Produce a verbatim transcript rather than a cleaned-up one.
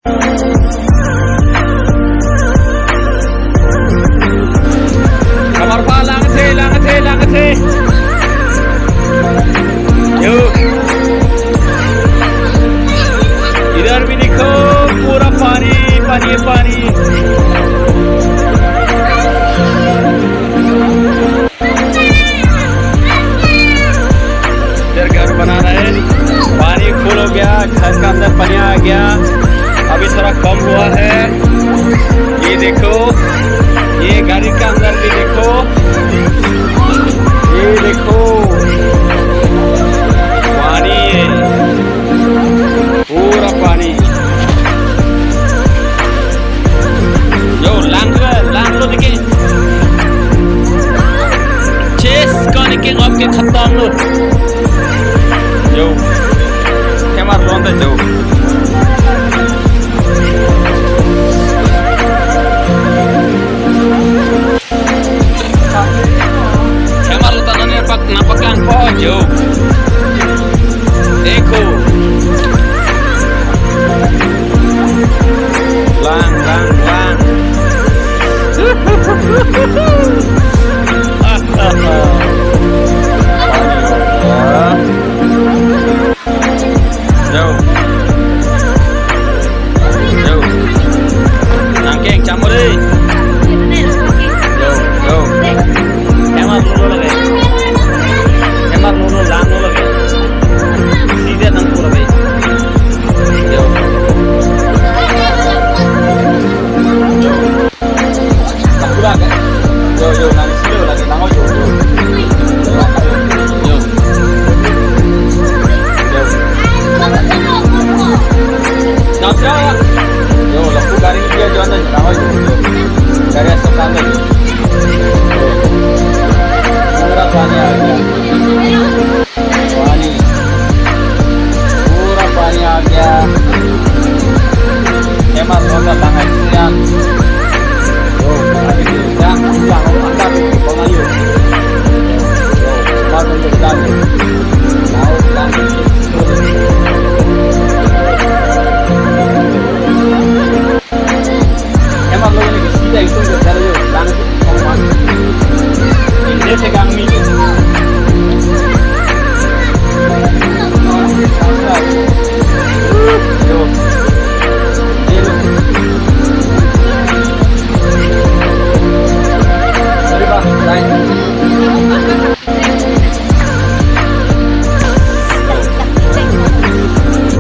Kamarpa lang athe, lang athe, lang athe. Yo. इधर भी देखो, पूरा पानी, पानी, पानी। इधर घर बना रहे हैं। पानी फुल हो गया, घर का अंदर पानी आ गया। अभी थोड़ा कम हुआ है। ये देखो, ये गाड़ी का अंदर भी देखो, ये देखो, पानी है, पूरा पानी। Yo, lang lo, lang lo dike. Chase ko dike, ngop ke khatam lo. Yo. Hemar lonta jo. Hemar lonta nane pak, napak lang po jo. Dekho. Lang, lang, lang. Yo. Yo. Nangkeng chamore. Yo, yo. Hemar lolo lage. Hemar lolo lang lolo lage. Sida nang pura lage. Yo. Yo. Lapu lage. Yo, yo, nang isi lo lagi, nang yo, yo. Yo. Yo. Nang siapa? Yo, lapu gari dia jual aja, nang yo, yo. Gari asal tangga yo. Yo. Pura pani aa gaya. Pani. Pura pani aa gaya.